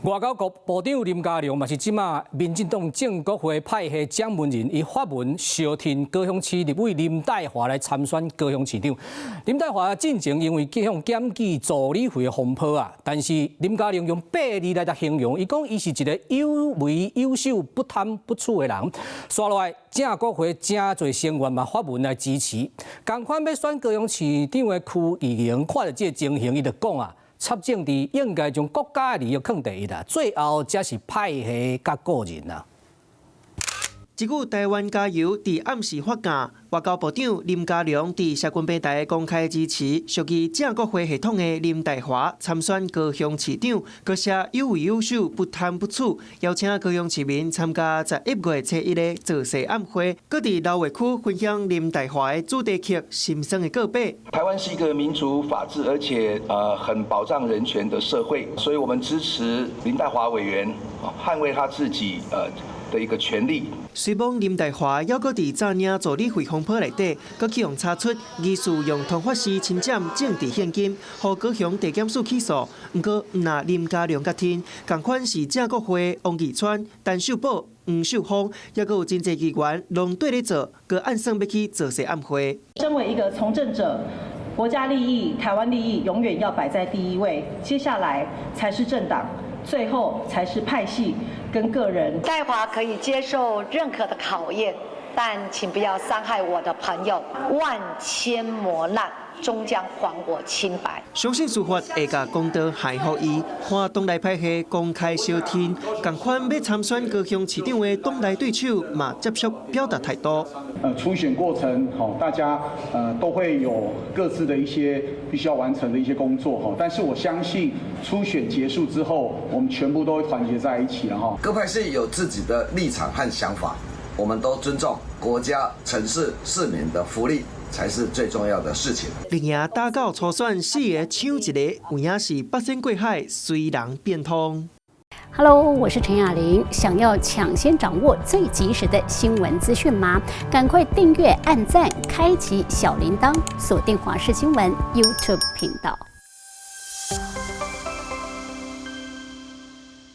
外交部長林佳龍嘛是這馬民進黨正國會派系掌門人，伊發文相挺高雄市立委林岱樺來參選高雄市長。林岱樺進前因為去予檢舉助理費的風波啊，但是林佳龍用八字來形容，伊講伊是一个有為有守、不貪不取的人。紲落來正國會誠濟成員嘛發文來支持。仝款欲選高雄市長的柯以瑩看著這个情形，伊就講啊，插政治應該將國家的利益放第一啦，最後才是派系佮個人啊。這句台灣加油，佇暗時發酵。外交部長林佳龍佇社群平台公開支持屬於正國會系統的林岱樺參選高雄市長，閣寫有為有守、不貪不取，邀請高雄市民參加11月初一的造勢暗會，閣佇六月區分享林岱樺的主題曲《心酸的告白》。台灣是一個民主法治，而且很保障人權的社會，所以我們支持林岱樺委員捍衛他自己的一個權利。雖罔林岱樺猶閣佇詐領助理費風波內底，閣去予查出疑似用通法時侵佔政治獻金，予高雄地檢署起訴。毋過，毋但林佳龍佮挺，仝款是正國會王義川、陳秀寶、黃秀芳，猶閣有真濟議員攏綴咧做，閣暗算欲去造勢暗會。身為一個從政者，國家利益、台灣利益永遠要擺在第一位，接下來才是政黨，最後才是派系跟個人。岱樺可以接受任何的考驗，但請不要傷害我的朋友。萬千磨難，終將還我清白。相信司法會共公道還予伊，看黨內派系公開相挺，仝款欲參選高雄市長的黨內對手嘛，接續表達態度。初選過程，吼，大家都會有各自的一些必須要完成的一些工作，哈。但是我相信初選結束之後，我們全部都會團結在一起了，哈。各派系有自己的立場和想法，我們都尊重國家、城市、市民的福利才是最重要的事情。綠營打到初選四个搶一个，有影是八仙過海，隨人變通。 Hello，我是陳雅玲。想要搶先掌握最及時的新聞資訊嗎？趕快訂閱、按讚、開啟小鈴鐺，鎖定華視新聞 YouTube 頻道。